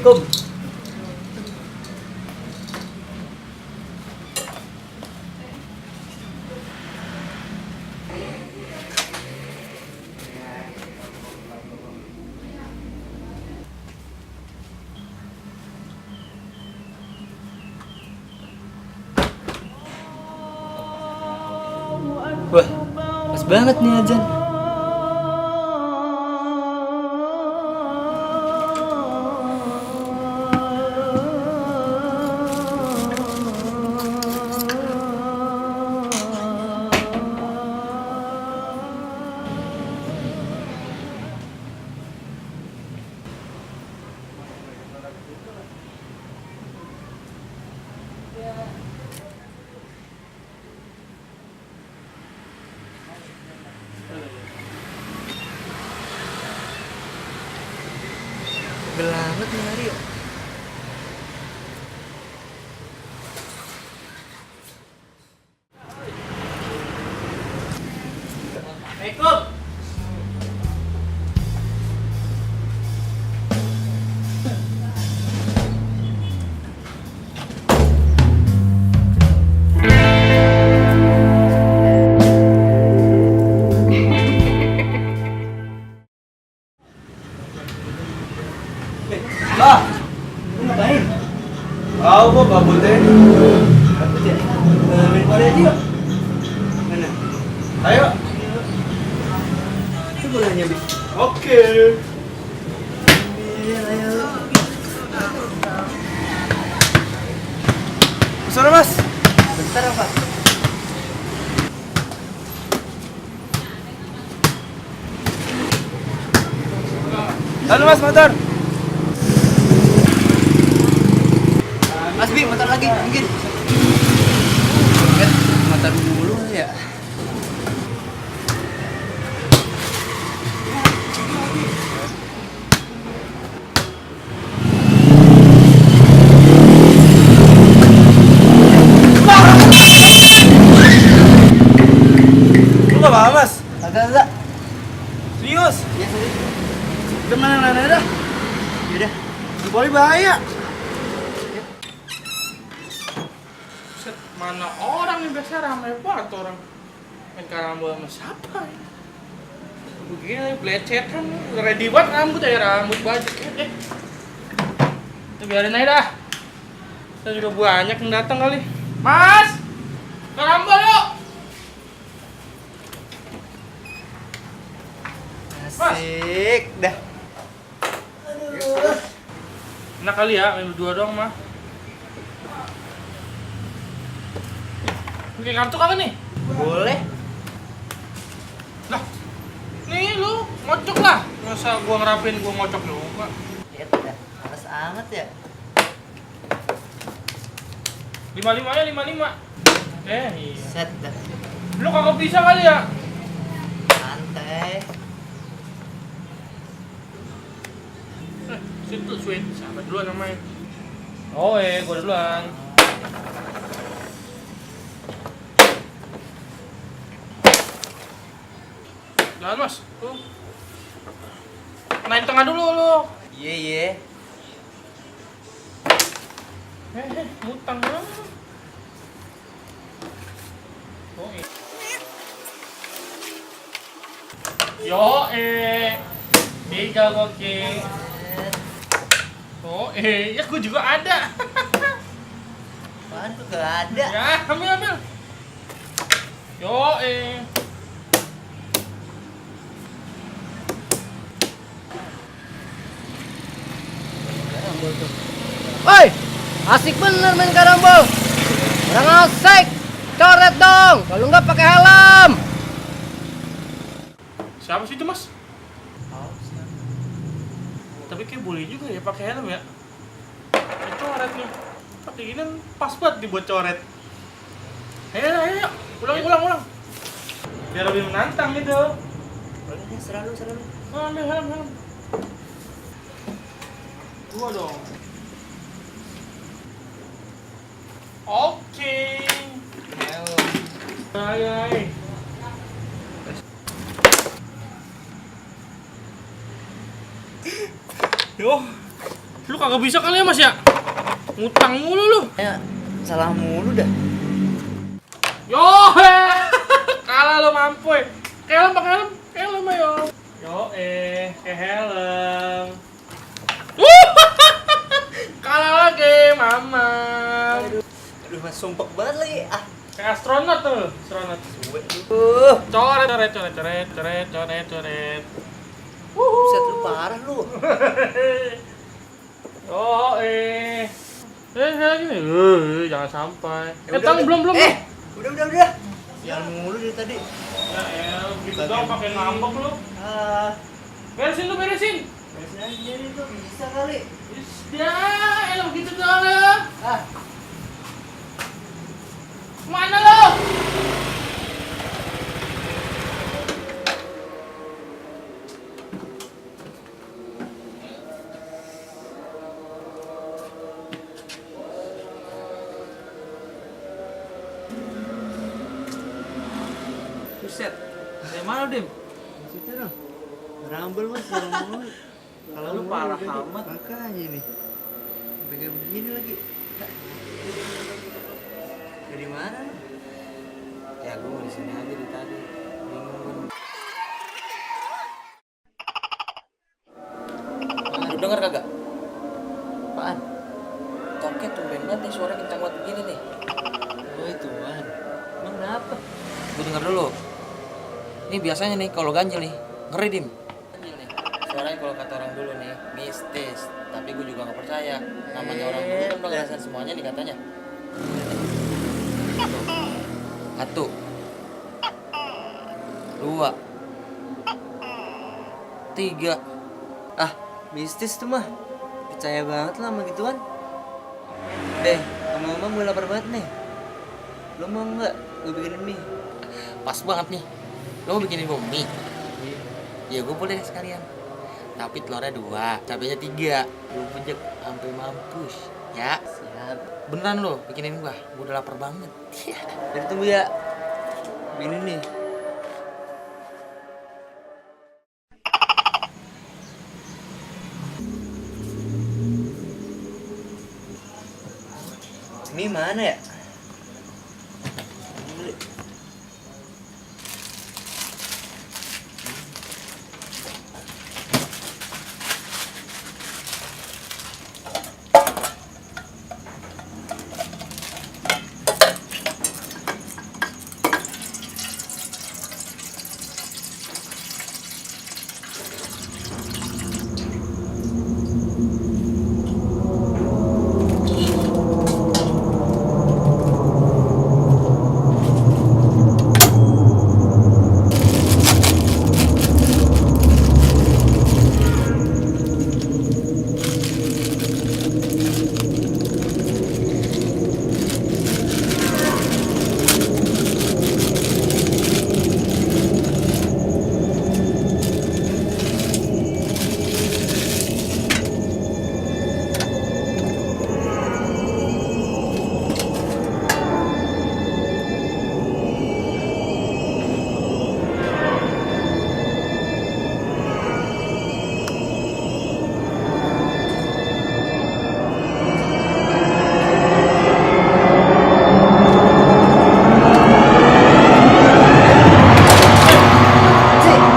Assalamualaikum. Wah, pas banget nih azan. Belanget nih hari ya. Assalamualaikum. Lah, Lu ngapain? tahu kok kabutnya. Takut ya? Main bola aja yuk. Mana? Ayo. Itu bolanya, Bis. Oke. Ayo. Kesana Mas. Bentar apa? Halo Mas, motor. Mas Bi, motor lagi mungkin. Kan motor dulu ya. Lu gak apa Mas? Agak. Serius? Ya sorry. Udah mana dah? Yaudah. Boleh bahaya. Set, mana orang nih biasa ramai banget orang. Main karambol sama siapa ya? Begini pelecetan, ready banget rambut ya, rambut baju. Itu biarin aja dah. Kita juga banyak yang datang kali. Mas, karambol yuk. Asik dah. Aduh. Enak kali ya, main berdua doang mah. Pakai kartu kagak nih? Boleh. Lah, nih lu ngocok lah. Masa gua ngerapin gua ngocok juga. Lihat dah. Males amat ya. 55 ya 55. Iya. Set dah. Lu kagak bisa kali ya? Santai. Situ sweet, siapa duluan namanya? Oh gua duluan. Jangan Mas, tuh. Naik tengah dulu lu. Iya. Mutang lah. Oh Yo tiga gokil. Oh ya gua juga ada. Apaan tuh gak ada? Ya, ambil. Yo Karambol tuh. Woi, asik bener main karambol. Orang asik. Coret dong. Kalau nggak pakai helm. siapa sih itu Mas? Tapi kayak boleh juga ya pakai helm ya. Coret nih. Pakai gini pas banget dibuat coret. Ayo. Ulang. Biar lebih menantang gitu. Boleh deh, serah lu. Oh, ambil helm. Dua dong. Oke. Hai. Yo. Lu kagak bisa kali ya Mas ya? Ngutang mulu lu. Ya, salah mulu dah. Yo, kalah lu mampu. Helm pakai helm, helm ayo. Yo, ke helm. Kalah lagi, mama. Aduh, mas sumpek banget lagi. Ah, Kayak astronot tuh, astronot. suwe lu. Coret, coret, coret, coret, coret, coret, coret. Buset lu parah lu. Oh, gini. Jangan sampai. Tang belum. Udah. Sial mulu dari tadi. Ya, gitu dong pakai ngambek lu. Ah, Beresin. biasanya aja nih tuh bisa kali. Ya, begitu doang ya. Ah, Mana lo? buset. Dari mana, Dim? Situ dong. Rambel mas, sial mulu. Kalau Lu parah amat. Makanya nih. Kayak begini lagi. Dari mana? Ya gue mau di sini aja dari tadi. Bingung. Lu denger kagak? Apaan? Toket tumben banget nih suara kencang banget begini nih. Oh itu man. Emang kenapa? Lu denger dulu. Ini biasanya nih kalau ganjil nih, ngeri Dim. Ganjil nih. Suaranya kalau kata orang dulu nih, mistis. Tapi gue juga gak percaya. Namanya orang dulu kan udah ngerasain semuanya nih katanya. Satu. Dua. Tiga. Ah, mistis tuh mah. Percaya banget lah sama gituan. Deh, ngomong-ngomong gue lapar banget nih. Lo mau nggak gue bikinin mie? Pas banget nih. Lo mau bikinin gue mie? Ya gue boleh deh sekalian. Tapi telurnya 2, cabenya 3. Gue pejek sampai mampus. Ya, Siap. beneran lo bikinin gue udah lapar banget. Jadi tunggu ya. Ini nih. Mie mana ya?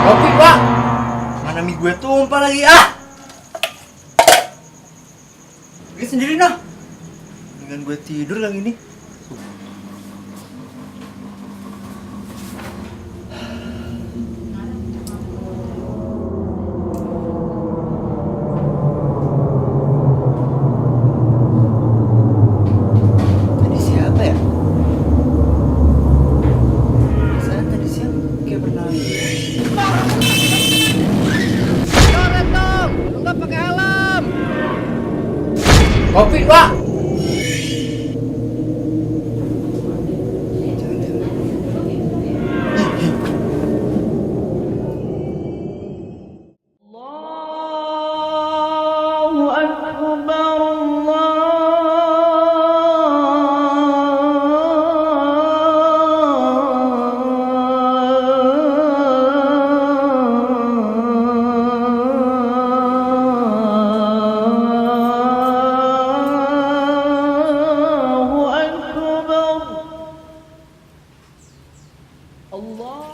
Kopi, Pak. Mana mie gue tumpah lagi ah? Gue sendiri noh. Dengan gue tidur kali ini. Tadi siapa ya? Perasaan tadi siang kayak pernah Coret dong. Lu nggak pakai helm. Kopi, Pak. Allah.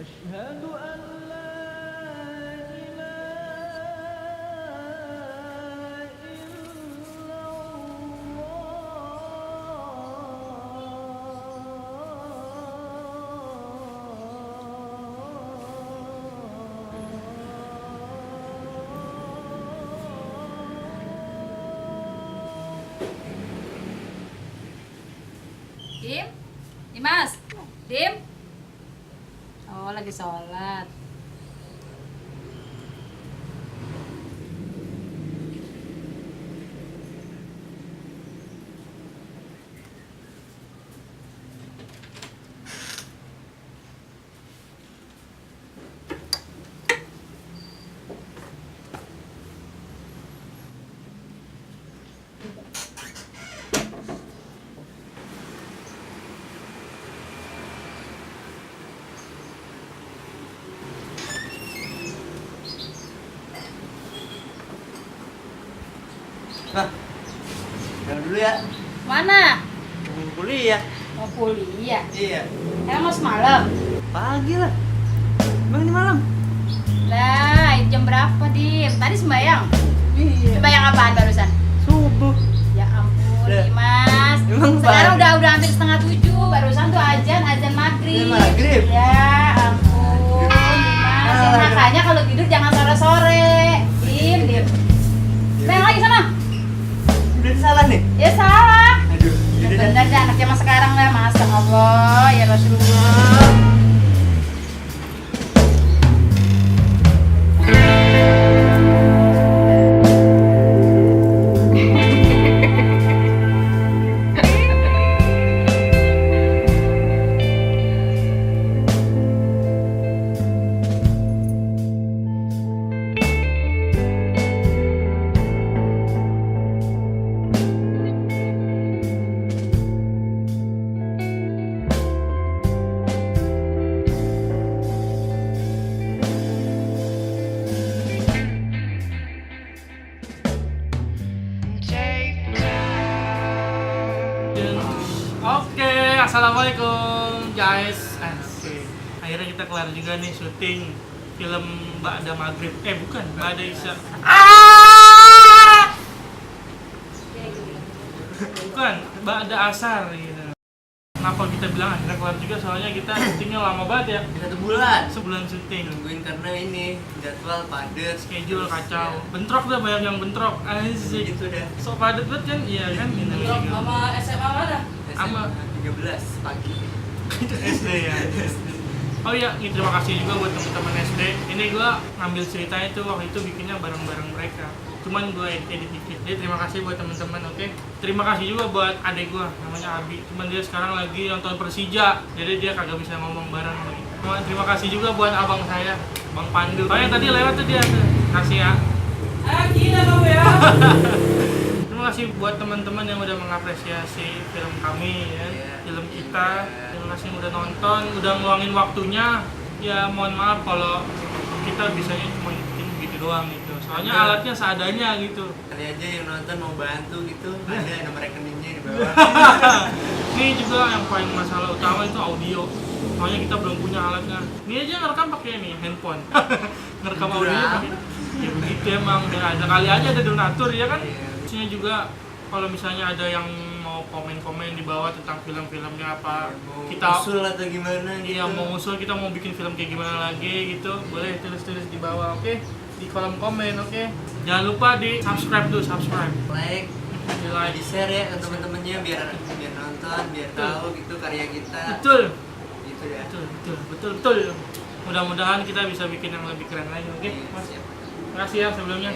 أشهد أن لا إله إلا Dim? Dimas? Dim? Oh, lagi sholat. Nah, jalan dulu ya. Mana? Tunggu kuliah. Mau kuliah? Iya. Emang mau semalam? Pagi lah. Emang ini malam? Lah, jam berapa, Dim? Tadi sembayang? Iya. Sembayang apaan barusan? Subuh. Ya ampun, Lah. Dimas. Emang Sekarang pagi? udah hampir 6:30. Barusan tuh azan maghrib. Azan maghrib? Ya ampun, Dimas. Ya, makanya kalau tidur jangan sore-sore. Dim. Sayang lagi sana. Udah salah nih. Ya salah. Aduh. Ya Yaudah dah. bener dah, anak zaman sekarang lah. Masya Allah, ya Rasulullah. Oke, assalamualaikum guys. Asik. Akhirnya kita kelar juga nih syuting film Ba'da Maghrib. Bukan, Ba'da Isya. Bukan, Ba'da Asar gitu. Kenapa kita bilang akhirnya kelar juga? Soalnya kita syutingnya lama banget ya. 1 bulan. Sebulan syuting. Nungguin karena ini jadwal padat, Schedule kacau. Bentrok dah, banyak yang bentrok. Asik. Gitu dah. Sok padat banget kan? Iya kan? Sama SMA mana? Sama. 13 pagi. Itu SD ya. Oh iya, ini terima kasih juga buat teman-teman SD. Ini gua ngambil ceritanya tuh waktu itu bikinnya bareng-bareng mereka. Cuman gua edit dikit. Jadi terima kasih buat teman-teman, oke? Terima kasih juga buat adik gua namanya Abi. Cuman dia sekarang lagi nonton Persija. Jadi dia kagak bisa ngomong bareng sama kita. Terima kasih juga buat abang saya, Bang Pandu. Soalnya tadi lewat tuh dia tuh. Kasih ya. Gila kamu ya. Terima kasih buat teman-teman yang udah mengapresiasi film kami ya, film kita. Terima kasih yang udah nonton, udah ngeluangin waktunya. Ya mohon maaf kalau kita bisanya cuma bikin gitu doang gitu. Soalnya alatnya seadanya gitu. Kali aja yang nonton mau bantu gitu, ada nomor rekeningnya di bawah. Ini juga yang paling masalah utama itu audio. Soalnya kita belum punya alatnya. Ini aja ngerekam pakai ini handphone. Ngerekam audio pakai. Ya begitu emang. Dan ada kali aja ada donatur ya kan. Maksudnya juga kalau misalnya ada yang mau komen-komen di bawah tentang film-filmnya apa, Mau kita usul atau gimana gitu. iya mau usul kita mau bikin film kayak gimana lagi gitu, boleh tulis-tulis di bawah, oke? Di kolom komen, oke? Jangan lupa di subscribe dulu, subscribe. Like, Di like. di share ya ke teman-temannya biar nonton, biar Betul. tahu gitu karya kita. Betul. Gitu ya. Betul. Mudah-mudahan kita bisa bikin yang lebih keren lagi, oke? Mas, Siap. terima kasih ya sebelumnya.